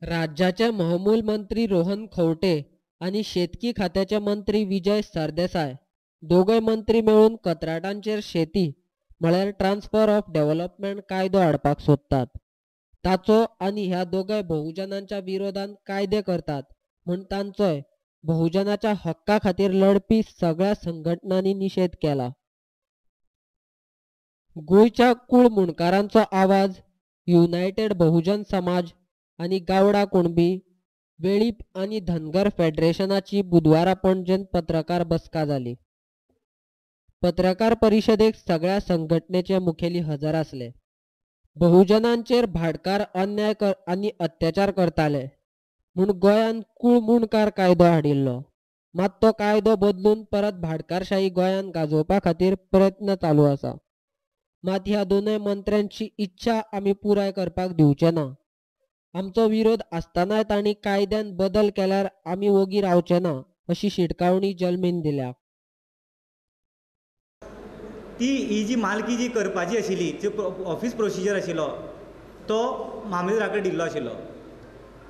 राज्याचे महमूल मंत्री रोहन खंवटे आनी शेतकी खात्याचे मंत्री विजय सरदेसाय दोगय मंत्री मेळून कंत्राटांचेर शेती म्हळ्यार ट्रान्सफर ऑफ डेव्हलपमेंट कायदो हाडपाक सोदतात. ताचो आनी ह्या दोगय बहुजनांच्या विरोधान कायदे करतात म्हूण तांचोय बहुजनाच्या हक्का खातीर लढपी सगळ्या संघटनांनी निशेध केला. गोंयच्या कूळ मुंडकारांचो आवाज, युनायटेड बहुजन समाज आनी गावडा कुणबी, वेळीप आनी धनगर फेडरेशनाची बुधवारा पणजेंत पत्रकार बसका जाली. पत्रकार परिशदेक सगळ्या संघटनेचे मुखेली हजर आसले. बहुजनांचेर भाटकार अन्याय आनी अत्याचार करताले म्हूण गोंयांत कूळ मुंडकार कायदो हाडिल्लो. मात तो कायदो बदलून परत भाटकारशाही गोंयांत गाजोवपा खातीर प्रयत्न चालू आसा. मात ह्या दोनय मंत्र्यांची इच्छा आमी पुराय करपाक दिवचे ना. आमचो विरोध आसतनाय तांणी कायद्यान बदल केल्यार आमी वोगी रावचे ना अशी शिटकावणी जल्मीन दिल्या. ती ही जी मालकी जी करपाची आशिल्ली, जी ऑफिस प्रोसिजर आशिल्लो तो मामलेदारा कडेन दिल्लो आशिल्लो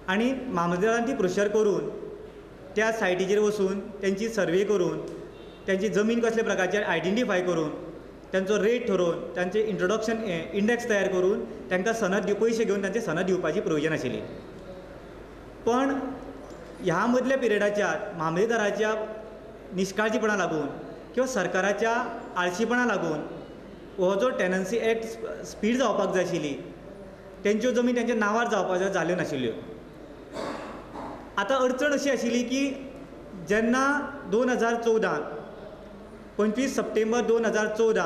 आनी मामलेदारान ती प्रोसिजर करून त्या सायटीचेर वचून तेंची सर्वे करून तेंची जमीन कसल्या प्रकारची आयडेंटिफाय करून तेंचो रेट ठरोवन तांचे इंट्रोडक्शन इंडेक्स तयार करून तांकां सनद पयशे घेवन तांचे सनद दिवपाची प्रोविजन आशिल्ली. पण ह्या मदल्या पिरियडाच्या मामलेदाराच्या निश्काळजीपणा लागून किंवा सरकाराच्या आळशीपणा लागून हो जो टेनन्सी एक्ट स्पीड जावपाक जाय आशिल्ली, तेंच्यो जमीन तेंच्या नांवार जावपाक जाय जाल्यो नाशिल्ल्यो. आतां अडचण अशी आशिल्ली की जेन्ना 2014 25 सप्टेंबर 2014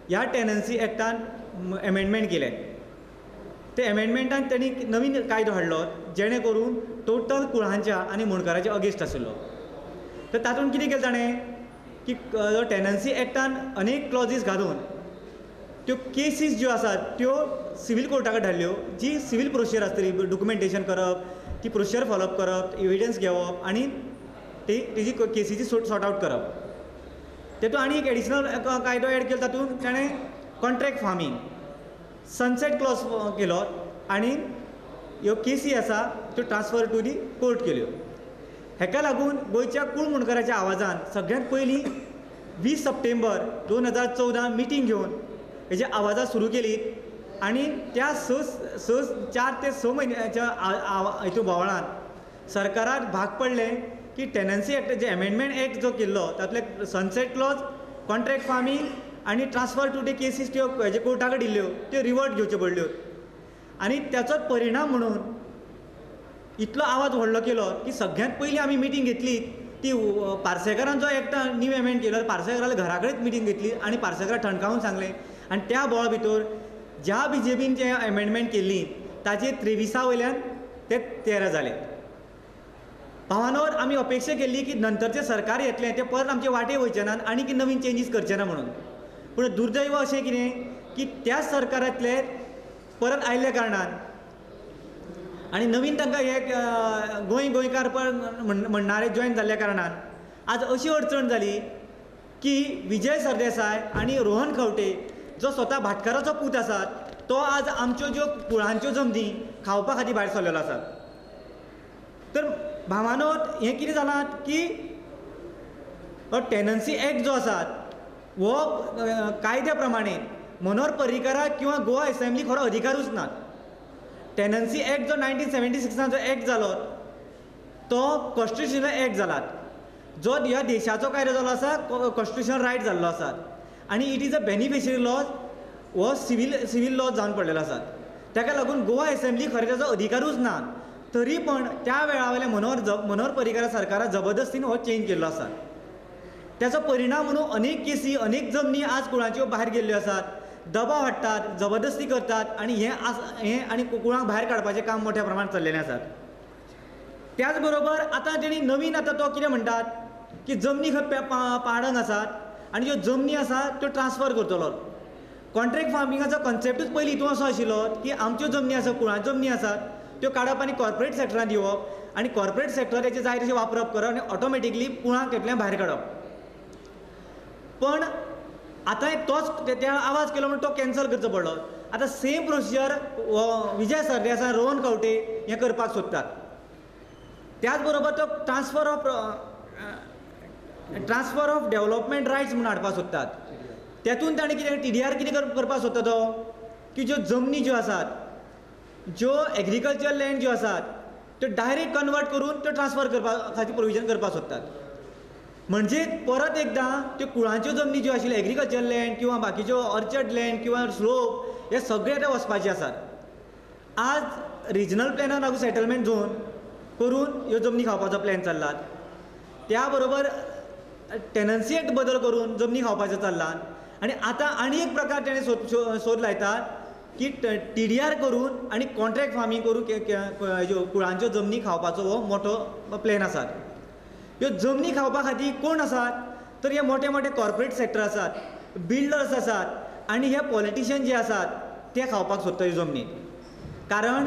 ह्या टेनन्सी एक्टान एमेंडमेंट केलें. ते एमेंडमेंटान तेणी नवीन कायदो हाडलो जेणे करून टोटल कुळांच्या आनी मुंडकाराच्या अगेन्स्ट आशिल्लो. तर तातूंत कितें केलें ताणें की टेनन्सी एक्टान अनेक क्लॉजीस घालून त्यो केसीस ज्यो आसात त्यो सिवील कोर्टा कडेन धाडल्यो. जी सिवील प्रोसिजर आसतली, डॉक्युमेंटेशन करप, ती प्रोसिजर फॉलोअप करप, एविडन्स घेवप आनी ती तेजी केसीची सॉर्ट आवट करप. तेतून आनी एक एडिशनल कायदो एड केलो. तातूंत ताणें कॉन्ट्रॅक्ट फार्मींग सनसेट क्लॉज केलो आनी ह्यो केसी आसा त्यो ट्रान्सफर टू the court केल्यो. हेका लागून गोंयच्या कूळ मुंडकाराच्या आवाजान सगळ्यांत पयलीं 20 सप्टेंबर 2014 मिटींग घेवन हेजे आवाजां सुरू केली आनी त्या 4 ते 6 म्हयन्याच्या हितून बोवाळान सरकाराक भाग पडलें की टेनन्सी एक्ट जे एमेंडमेंट एक्ट जो केल्लो तातूंतले सनसेट क्लॉज, कॉन्ट्रॅक्ट फार्मींग आनी ट्रान्सफर टू the cases त्यो हेजे कोर्टा कडेन दिल्ल्यो त्यो रिवर्ट घेवच्यो पडल्यो. आनी ताचोच परिणाम म्हणून इतलो आवाज व्हडलो केलो की सगळ्यांत पयलीं आमी मिटींग घेतली ती पार्सेकारान जो एक्टा न्यू एमेंड केलो पार्सेकाराल्या घरा कडेन मिटींग घेतली आनी पार्सेकाराक ठणकावून सांगलें. आनी त्या बोवाळ भितर ज्या बीजेपीन जे एमेंडमेंट केल्ली ताचे 23 वयल्यान ते 13 जाले. भावानोर आमी अपेक्षा केल्ली की नंतरचें सरकार येतलें तें परत आमचे वाटे वयचें ना आनी की नवीन चेंजीस करचे ना म्हणून. पूण दुर्दैव अशें कितें की त्याच सरकारांतले परत आयिल्ल्या कारणान आनी नवीन तांकां हे गोंय गोंयकार म्हणणारे जॉयन जाल्ल्या कारणान आज अशी अडचण जाली की विजय सरदेसाय आनी रोहन खंवटे जो स्वता भाटकाराचो पूत आसा तो आज आमच्यो ज्यो कुळांच्यो जमनी खावपा खातीर भायर सरलेलो आसा. तर भावानो हें कितें जालां की हो टेनन्सी एक्ट जो आसा हो कायद्या प्रमाणे मनोहर पर्रीकाराक किंवा गोवा एसेंब्लीक खरो अधिकारूच ना. टेनन्सी एक्ट जो 1976 जो एक्ट जालो तो कॉन्स्टिट्युशनल एक्ट जाला, जो ह्या देशाचो कायदो जाल्लो आसा, कॉन्स्टिट्युशनल रायट जाल्लो आसा आनी it is a beneficiary laws हो सिवील लॉज जावन पडलेलो आसा. ताका लागून गोवा एसेंब्ली खरें ताचो अधिकारूच ना. तरी पण त्या वेळा वयल्या मनोहर पर्रीकार सरकारान जबरदस्तीन हो चेंज केल्लो आसा. ताचो परिणाम म्हणून अनेक केसी, अनेक जमनी आज कुळांच्यो भायर गेल्ल्यो आसात, दबाव हाडटात, जबरदस्ती करतात आनी हें आनी कुळांक भायर काडपाचें काम मोठ्या प्रमाणात चल्लेलें आसा. त्याच बरोबर आतां तेणी नवीन आतां तो कितें म्हणटात की जमनी खंय पाडंग आसात आनी ज्यो जमनी आसा त्यो ट्रान्सफर करतलो. कॉन्ट्रॅक्ट फार्मिंगाचो कॉन्सेप्टूच पयलीं हितून असो आशिल्लो की आमच्यो जमनी आसा, कुळांच्यो जमनी आसात त्यो काडप आनी कॉर्पोरेट सेक्टरान दिवप आनी कॉर्पोरेट सेक्टर तेचें जाय तशें वापरप करप आनी ऑटोमॅटिकली कुळांक तेतल्यान भायर काडप. पण आतां तोच त्या आवाज केलो म्हणून तो कॅन्सल करचो पडलो. आतां सेम प्रोसिजर विजय सरदेसाय, रोहन खंवटे हें करपाक सोदतात. त्याच बरोबर तो ट्रान्सफर ऑफ डेवलपमेंट रायट्स म्हणून हाडपाक सोदतात. तेतून ताणें कितें TDR कितें करपाक सोदता तो की ज्यो जमनी ज्यो आसात, ज्यो एग्रीकल्चर लँड ज्यो आसात त्यो डायरेक्ट कन्वर्ट करून त्यो ट्रान्सफर करपा खातीर प्रोविजन करपाक सोदतात. म्हणजे परत एकदां त्यो कुळांच्यो जमनी ज्यो आशिल्ल्यो एग्रीकल्चर लँड किंवा बाकीच्यो ऑर्चर्ड लँड किंवा स्लोप हे सगळे आतां वचपाचे आसात. आज रिजनल प्लॅनान लागून सेटलमेंट झोन करून ह्यो जमनी खावपाचो प्लॅन चल्लात. त्या बरोबर टेनन्सी एक्ट बदल करून जमनी खावपाचें चल्लां. आनी आतां आनी एक प्रकार तेणें सोद लायतात की TDR करून आनी कॉन्ट्रॅक्ट फार्मींग करून ह्यो कुळांच्यो जमनी खावपाचो हो मोठो प्लॅन आसा. ह्यो जमनी खावपा खातीर कोण आसात तर हे मोठे मोठे कॉर्पोरेट सेक्टर आसात, बिल्डर्स आसात आनी हे पॉलिटिशियन जे आसात ते खावपाक सोदता ह्यो जमनी. कारण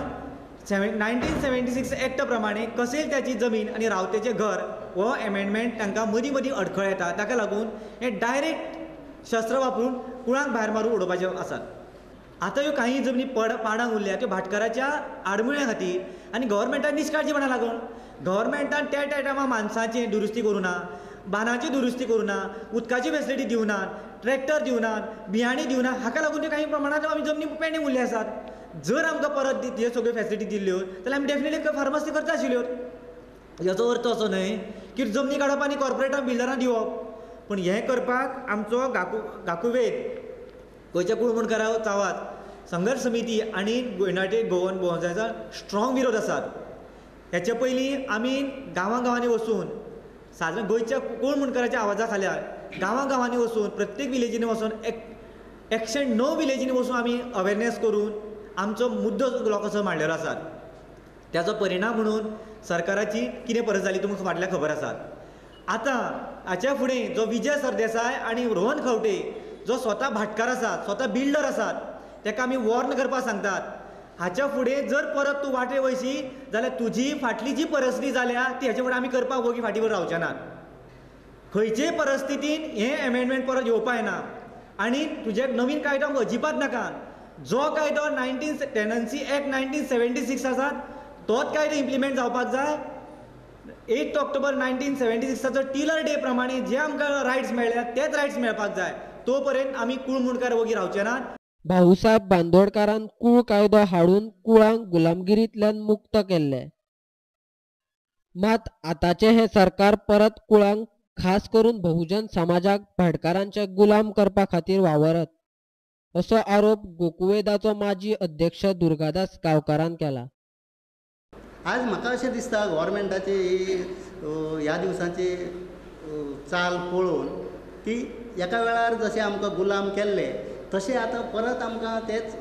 1976 एक्टा प्रमाणे कसेल त्याची जमीन आनी रावतेचें घर हो एमेंडमेंट तांकां मदीं मदीं अडखळ येता. ताका लागून हे डायरेक्ट शस्त्र वापरून कुळांक भायर मारून उडोवपाचे आसात. आतां ह्यो कांय जमनी पाडांक उरल्या त्यो भाटकाराच्या आडमुळ्या खातीर आनी गव्हर्मेंटान निश्काळजीपणा लागून. गव्हर्मेंटान त्या त्या टायमार माणसांची दुरुस्ती करूं ना, बांदाची दुरुस्ती करूं ना, उदकाची फेसिलिटी दिवना, ट्रॅक्टर दिवना, बियाणी दिवना. हाका लागून त्यो काही प्रमाणांत आमी जमनी पेंडींग उरले आसात. जर आमकां परत ह्यो सगळ्यो फेसिलिटी दिल्ल्यो जाल्यार आमी डेफिनेटली फार्मास करता आशिल्ल्यो. हाचो अर्थ असो न्हय की जमनी काडप आनी कॉर्पोरेटांक बिल्डरांक दिवप. पूण हें करपाक आमचो गाकुवेद गोंयच्या कुळमुणकारांचो आवाज, संघर्श समिती आनी युनायटेड गोवन बहुजनाचो स्ट्रॉंग विरोध आसात. हेचे पयलीं आमी गांवां गांवांनी वचून सादारण गोंयच्या कुळमुणकाराच्या आवाजा खाल्यार गांवां गांवांनी वचून प्रत्येक विलेजींनी वचून 109 विलेजींनी वचून आमी अवेरनेस करून आमचो मुद्दो लोकांचो मांडलेलो आसा. त्याचो परिणाम म्हणून सरकाराची कितें परिस्थिती जाली तुमकां फाटल्यान खबर आसा. आतां हाच्या फुडें जो विजय सरदेसाय आनी रोहन खंवटे जो स्वता भाटकार आसात, स्वता बिल्डर आसात, ताका आमी वॉर्न करपाक सांगतात. हाच्या फुडें जर परत तूं वाटे वयशी जाल्यार तुजी फाटली जी परिस्थिती जाल्या ती हाचे फुडें आमी करपाक वोगी फाटीं रावचे नात. खंयचेय परिस्थितीन हें एमेंडमेंट परत येवपा येना आनी तुजे नवीन कायदो आमकां अजिबात नाका. जो कायदो टेनन्सी एक्ट 1976 आसा तोच कायदो इम्प्लिमेंट जावपाक जाय. 8 ऑक्टोबर 1976 टिलर डे प्रमाणे जे आमकां रायट्स मेळ्ळ्या तेच रायट्स मेळपाक जाय. तो पर्यंत आमी कुळमुणकार वोगी रावचे नात. भाऊसाहेब बांदोडकारान कूळ कायदो हाडून कुळांक गुलामगिरींतल्यान मुक्त केल्ले. मात आतांचें हें सरकार परत कुळांक, खास करून बहुजन समाजाक भाटकारांचे गुलाम करपा खातीर वावरत असो आरोप गोकुवेदाचो माजी अध्यक्ष दुर्गादास गांवकारान केला. आज म्हाका अशें दिसता गव्हर्मेंटाची ह्या दिवसांची चाल पळोवन की एका वेळार जशें आमकां गुलाम केल्ले तशें आतां परत आमकां तेच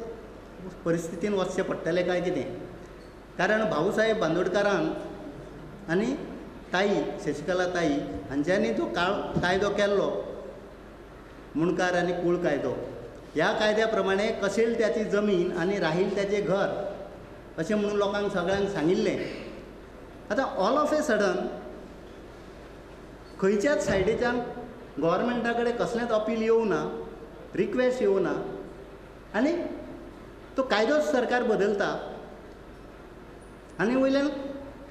परिस्थितीन वचचें पडटलें काय कितें. कारण भाऊसाहेब बांदोडकारान आनी ताई शशिकला ताई हांच्यांनी जो कायदो केल्लो मुणकार आनी कूळ कायदो, ह्या कायद्या प्रमाणे कसेल त्याची जमीन आनी राहील त्याचें घर अशें म्हणून लोकांक सगळ्यांक सांगिल्लें. आतां ऑल ऑफ ए सडन खंयच्याच सायडीच्यान गव्हर्मेंटा कडेन कसलेंच अपील येवना, रिक्वेस्ट येवना आनी तो कायदोच सरकार बदलता आनी वयल्यान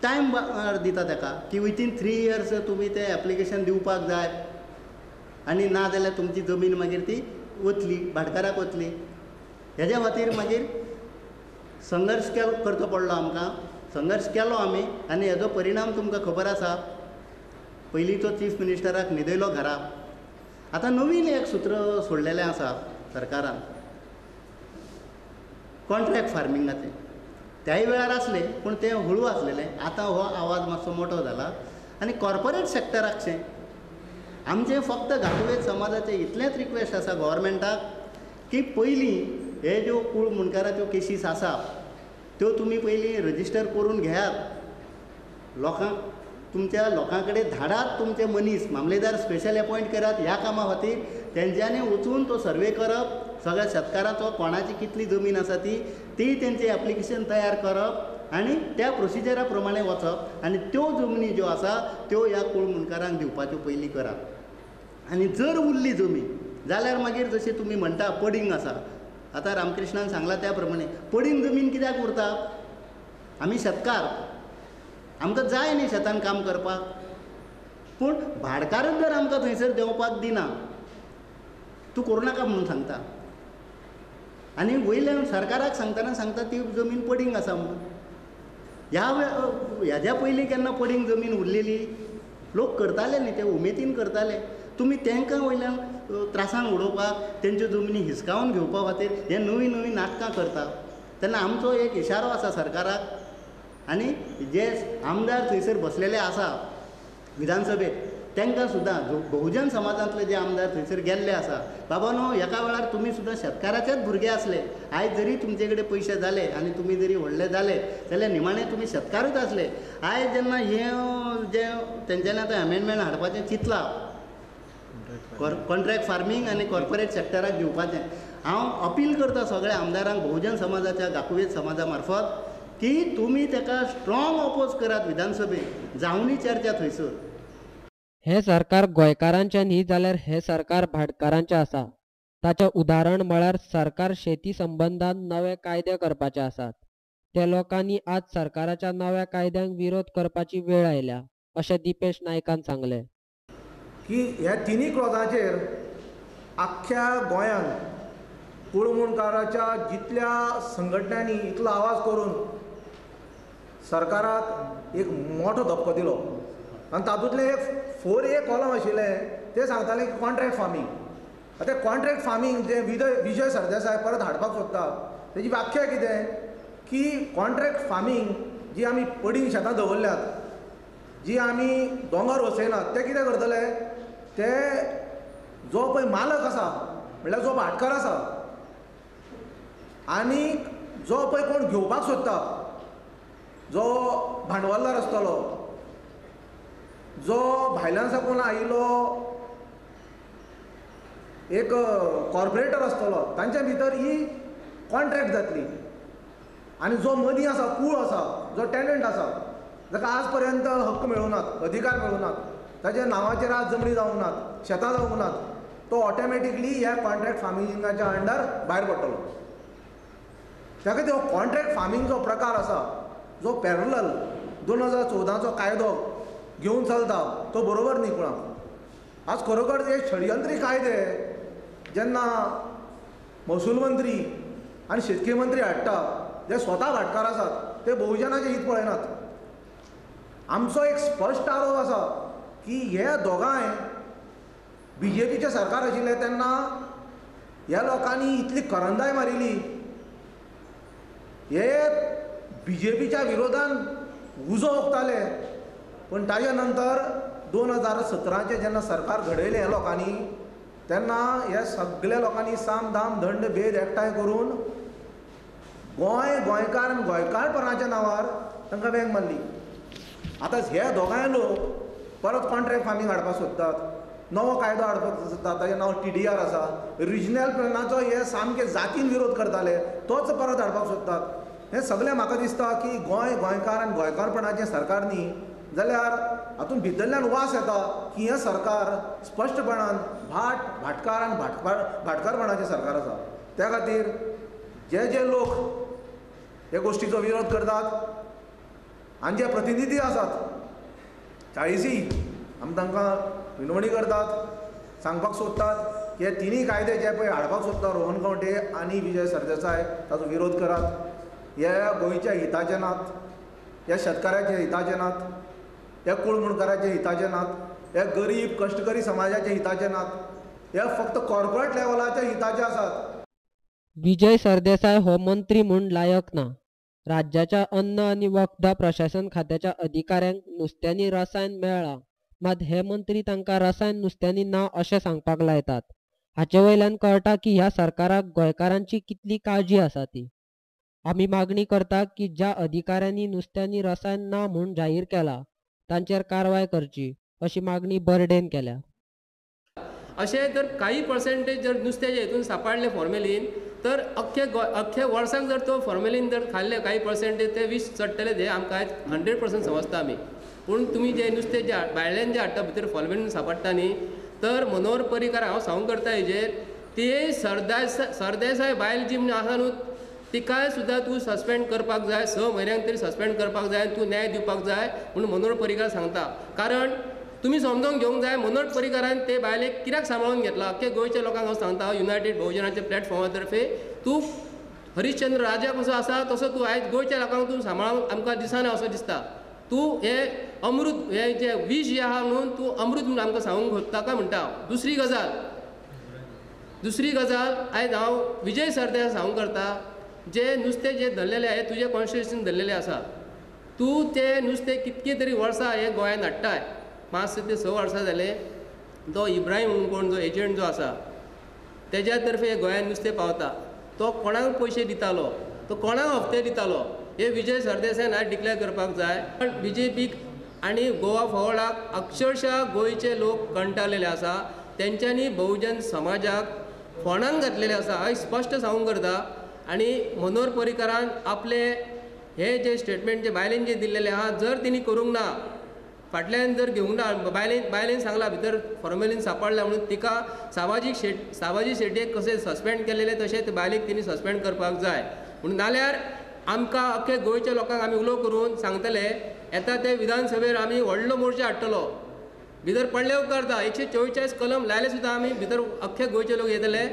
टायम दिता ताका की विथीन 3 इयर्स तुमी तें एप्लिकेशन दिवपाक जाय आनी ना जाल्यार तुमची जमीन मागीर ती वतली, भाटकाराक वतली. हेज्या खातीर मागीर संघर्श करचो पडलो आमकां. संघर्श केलो आमी आनी हेजो परिणाम तुमकां खबर आसा. पयलींचो चीफ मिनिस्टराक न्हिदयलो घरा. आतां नवीन एक सूत्र सोडलेलें आसा सरकारान, कॉन्ट्रॅक्ट फार्मिंगाचें. त्याय वेळार आसलें पूण तें हळू आसलेलें. आतां हो आवाज मातसो मोठो जाला आनी कॉर्पोरेट सॅक्टराकशें आमचें फक्त गाकुवेद समाजाचें इतलेंच रिक्वेस्ट आसा गव्हर्मेंटाक की पयलीं हे ज्यो कूळ मुणकाराच्यो केसीस आसा त्यो तुमी पयलीं रजिस्टर करून घेयात, लोकांक तुमच्या लोकां कडेन धाडात तुमचे मनीस, मामलेदार स्पेशल एपॉयंट करात ह्या कामा खातीर. तेंच्यांनी वचून तो सर्वे करप सगळ्या शेतकाराचो, कोणाची कितली जमीन आसा ती ती तेंचें एप्लिकेशन तयार करप आनी त्या प्रोसिजरा प्रमाणे वचप आनी त्यो जमनी ज्यो आसा त्यो ह्या कूळ मुणकारांक दिवपाच्यो पयलीं करात. आनी जर उरली जमीन जाल्यार मागीर जशें तुमी म्हणटा पडींग आसा, आतां रामकृष्णान सांगलां त्या प्रमाणे पडींग जमीन कित्याक उरता? आमी शेतकार, आमकां जाय न्ही शेतान काम करपाक, पूण भाडकारच जर आमकां थंयसर देंवपाक दिना, तूं करूं नाका म्हणून सांगता आनी वयल्यान सरकाराक सांगतना सांगता ती जमीन पडींग आसा म्हणून. ह्या ह्याच्या पयलीं केन्ना पडींग जमीन उरलेली? लोक करताले न्ही, ते उमेदीन करताले. तुमी तांकां वयल्यान त्रासान उडोवपाक, तेंच्यो जमनी हिसकावन घेवपा खातीर हे नवीं नवीं नाटकां करता. तेन्ना आमचो एक इशारो आसा सरकाराक आनी जे आमदार थंयसर बसलेले आसा विधानसभेत तांकां सुद्दां, बहुजन समाजांतले जे आमदार थंयसर गेल्ले आसा, बाबा न्हू एका वेळार तुमी सुद्दां शेतकाराचेच भुरगे आसले, आयज जरी तुमचे कडेन पयशे जाले आनी तुमी जरी व्हडले जाले जाल्यार निमाणें तुमी शेतकारूच आसले. आयज जेन्ना हें जें तेंच्यांनी आतां अमेंडमेंट हाडपाचें चिंतलां कॉन्ट्रॅक्ट फार्मींग आनी कॉर्पोरेट सेक्टराक दिवपाचें, हांव अपील करता सगळ्या आमदारांक बहुजन समाजाच्या गाकुवेत समाजा मार्फत की तुमी ताका स्ट्रॉंग ऑपोज करात विधानसभेत, जावनी चर्चा थंयसर. हें सरकार गोंयकारांचें न्ही जाल्यार हें सरकार भाटकारांचें आसा. ताचें उदाहरण म्हळ्यार सरकार शेती संबंदान नवे कायदे करपाचे आसात. ते लोकांनी आज सरकाराच्या नव्या कायद्यांक विरोध करपाची वेळ आयल्या अशें दीपेश नायकान सांगलें. की ह्या तिनूय क्लॉजाचेर आख्ख्या गोंयांत कुळमुणकाराच्या जितल्या संघटनांनी इतलो आवाज करून सरकाराक एक मोठो धपको दिलो. आनी तातूंतलें एक 4A column आशिल्लें ते सांगताले की कॉन्ट्रॅक्ट फार्मींग. आतां कॉन्ट्रॅक्ट फार्मींग जें विजय सरदेसाय परत हाडपाक सोदता तेजी व्याख्या कितें की कॉन्ट्रॅक्ट फार्मींग जी आमी पडींग शेतां दवरल्यात, जी आमी दोंगर वसयनात, ते कितें करतले, ते जो पळय मालक आसा म्हणल्यार जो भाटकार आसा आनी जो पळय कोण घेवपाक सोदता, जो भांडवलदार आसतलो, जो भायल्यान साकून आयिल्लो एक कॉर्पोरेटर आसतलो, तांच्या भितर ही कॉन्ट्रॅक्ट जातली. आनी जो मदीं आसा, कूळ आसा, जो टॅनंट आसा, जाका आज पर्यंत हक्क मेळूनात, अधिकार मेळूनात, ताच्या नांवाचेर आज जमनी जावंक नात, शेतां जावंक नात, तो ऑटोमॅटिकली ह्या कॉन्ट्रॅक्ट फार्मिंगाच्या अंडर भायर पडटलो. त्या खातीर हो कॉन्ट्रॅक्ट फार्मिंगचो प्रकार आसा जो पॅरलल 2014चो कायदो घेवन चलता तो बरोबर न्ही कोणाक. आज खरोखर हे षडयंत्री कायदे जेन्ना महसूल मंत्री आनी शेतकी मंत्री हाडटा, जे स्वता भाटकार आसात ते बहुजनाचें हित पळयनात. आमचो एक स्पश्ट आरोप आसा की हे दोगांय बीजेपीचें सरकार आशिल्लें तेन्ना ह्या लोकांनी इतली करंदाय मारिल्ली, हे बीजेपीच्या विरोधान उजो ओंकताले, पूण ताज्या नंतर 2017चें जेन्ना सरकार घडयलें ह्या लोकांनी, तेन्ना ह्या सगळ्या लोकांनी साम दाम दंड भेद एकठांय करून गोंय, गोंयकार आनी गोंयकारपणाच्या नांवार तांकां वेंग मारली. आतां हे दोगांय लोक परत कॉन्ट्रॅक्ट फार्मींग हाडपाक सोदतात, नवो कायदो हाडपाक सोदतात, ताजें नांव TDR आसा. रिजनल प्लॅनाचो हे सामके जातीन विरोध करताले तोच परत हाडपाक सोदतात. हें सगळें म्हाका दिसता की गोंय, गोंयकार आनी गोंयकारपणाचें सरकार न्ही जाल्यार हातूंत भितरल्यान वास येता की हें सरकार स्पश्टपणान भाट, भाटकार आनी भाटकारपणाचें सरकार आसा. त्या खातीर जे जे लोक हे गोश्टीचो विरोध करतात आनी जे प्रतिनिधी आसात 40 आमी तांकां विनवणी करतात, सांगपाक सोदतात की हे तिनूय कायदे जे पळय हाडपाक सोदता रोहन खंवटे आनी विजय सरदेसाय ताचो विरोध करात. हे गोंयच्या हिताचे नात, ह्या शेतकाराच्या हिताचे नात, ह्या कुळमुणकाराच्या हिताचे नात, ह्या गरीब कश्टकरी समाजाच्या हिताचे नात, हे फक्त कॉर्पोरेट लेवलाच्या हिताचे आसात. विजय सरदेसाय हो मंत्री म्हूण लायक ना. राज्याच्या अन्न आनी वखदां प्रशासन खात्याच्या अधिकाऱ्यांक नुस्त्यांनी रसायन मेळ्ळां, मात हे मंत्री तांकां रसायन नुस्त्यांनी ना अशें सांगपाक लायतात. हाचे वयल्यान कळटा की ह्या सरकाराक गोंयकारांची कितली काळजी आसा ती. आमी मागणी करता की ज्या अधिकाऱ्यांनी नुस्त्यांनी रसायन ना म्हूण जाहीर केला तांचेर कारवाय करची अशी मागणी बर्डेन केल्या. अशें जर काही पर्सेंटेज जर नुस्त्याच्या हितून सापडलें फॉर्मेलीन तर अख्खे वर्साक जर तो फॉर्मेलीन जर खाल्लें काही पर्सेंटेज ते विश चडटलें, हें आमकां 100% समजता आमी. पूण तुमी जें नुस्तें जें भायल्यान जें हाडटा भितर फॉर्मेलीन सापडटा न्ही, तर मनोहर पर्रीकार हांव सांगूंक करता हेजेर ती सरदेसाय बायल जी म्हणून आसा न्हू तिकाय सुद्दां तूं सस्पेंड करपाक जाय, 6 म्हयन्यांक तरी सस्पेंड करपाक जाय, तूं न्याय दिवपाक जाय म्हणून मनोहर पर्रीकार सांगता. कारण तुमी समजून घेवंक जाय मनोहर पर्रीकारान ते बायलेक कित्याक सांबाळून घेतला. अख्खे गोंयच्या लोकांक हांव सांगता युनायटेड बहुजनाच्या प्लॅटफॉर्मा तर्फे तूं हरिश्चंद्र राजा कसो आसा तसो तूं आयज गोंयच्या लोकांक तूं सांबाळून आमकां दिसना असो दिसता. तूं हे अमृत हे जे विश जे आहा म्हणून तूं अमृत म्हणून आमकां सांगूंक सोदता काय म्हणटा. दुसरी गजाल आयज हांव विजय सरदेसाय सांगूंक करता, जे नुस्तें जे धरलेलें हे तुजे कॉन्स्टिट्युशन धरलेलें आसा, तूं तें नुस्तें कितके तरी वर्सां हे गोंयांत हाडटाय, 5 ते 6 वर्सां जाले. तो इब्राहीम कोण जो एजंट जो आसा तेज्या तर्फे गोंयांत नुस्तें पावता, तो कोणाक पयशे दितालो, तो कोणाक हप्ते दितालो हे विजय सरदेसायान आयज डिक्लेअर करपाक जाय. पण बीजेपीक आनी गोवा फॉरवर्डाक अक्षरशः गोंयचे लोक कंटाळलेले आसा, तेंच्यांनी बहुजन समाजाक फोंडांक घातलेले आसा हांव स्पश्ट सांगूंक करता. आनी मनोहर पर्रीकारान आपले हे जे स्टेटमेंट जे बायलेन जे दिल्लेले आहा जर तेणी करूंक ना, फाटल्यान जर घेवंक ना, बायलेन सांगला भितर फॉर्मेलीन सापडला म्हणून तिका साबाजी शेटयेक कशें सस्पेंड केलेलें तशें ते बायलेक तेणी सस्पेंड करपाक जाय. म्हणून नाल्यार आमकां अख्खे गोंयच्या लोकांक आमी उलो करून सांगतले येता ते विधानसभेर आमी व्हडलो मोर्चा हाडटलो. भितर पडले उपकारता 144 कलम लायले सुद्दां आमी भितर अख्खे गोंयचे लोक येतले.